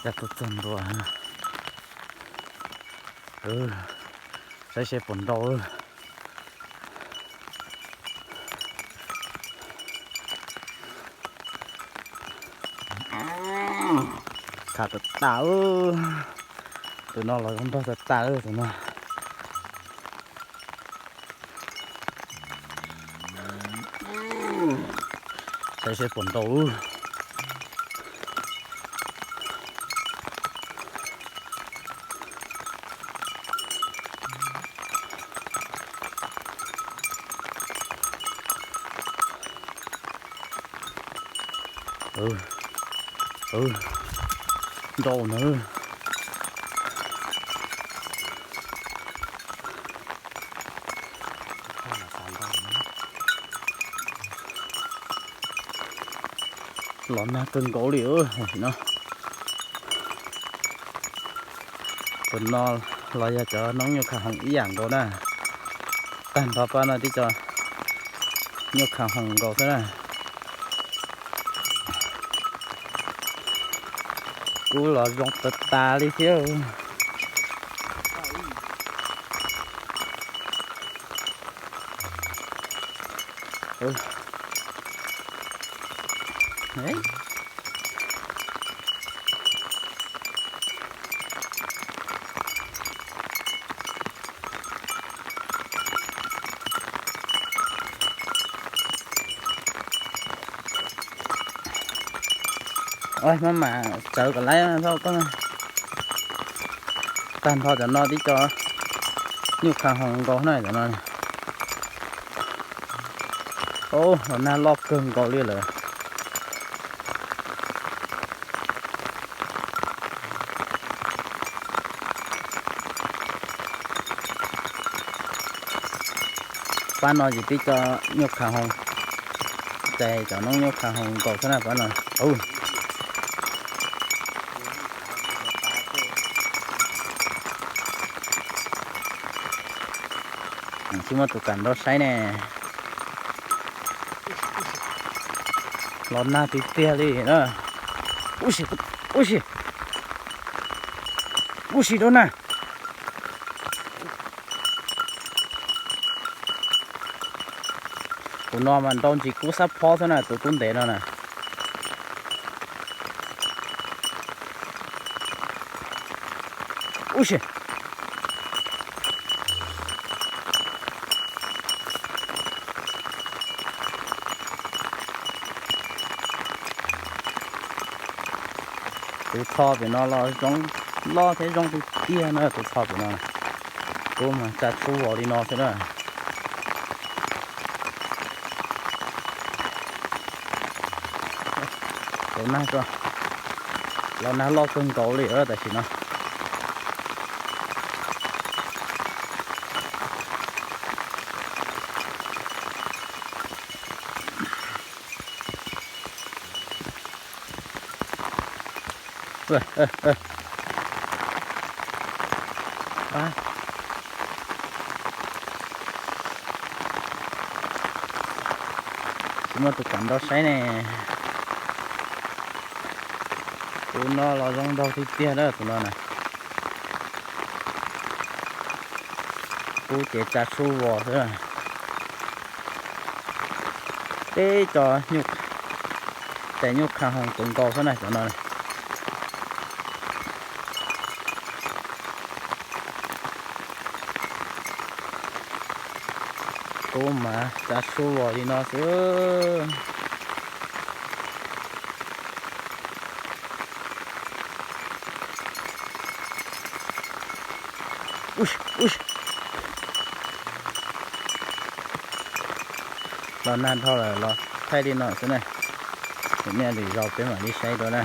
Ya tuaj txog ntua. Saib seb puas nrau. Khav tas tas. Tus no los zoo nraug tas tas tus no. Saib seb puas nrau. Nrau na. Los nag kawg nkaus li no. Tus no los yog cov noob nyuj kha hoom ib yam nkaus na. Tag nrho pab no tib co nyuj kha hoom nkaus xwb na. Kub los zoo tas tas li thiab. Maj mam tsawv kom laib. Tag nrho cov no tib co nyuj kha hoom nkaus na cov no. Los nag loj kawg nkaus li lawm. Pab no ces tib co nyuj kha hoom, ces cov noob nyuj kha hoom nkaus xwb na pab no. Tsis muaj tus kam nrau saib ne. Los nag tiag tiag li na. Ub si, ub si, ub si dua na. Tus no mas nrau ntsis kub xab phob xwb na tus tub ntev no na. Ub si. Tus txho pem no los zoo loj thiab zoo tiag tiag na tus txho pem no. Kub mas tsa tshuaj vos li no xwb na. Los nag, los nag loj kawg nkaus li tam sim no. Tsis muaj tus kam nrau saib ne. Tus no los zoo nraug tiag tiag na tus no na. Kub ces tsa sub vos xwb. Teb co, ces nyuj kha hoos kawg nkaus xwb na cov no. Kub mas tsa sub vos li no xwb. Los nag dhau lawm los thaij li no xwb na. Tus nej lwm zaus peb mam li saib dua na.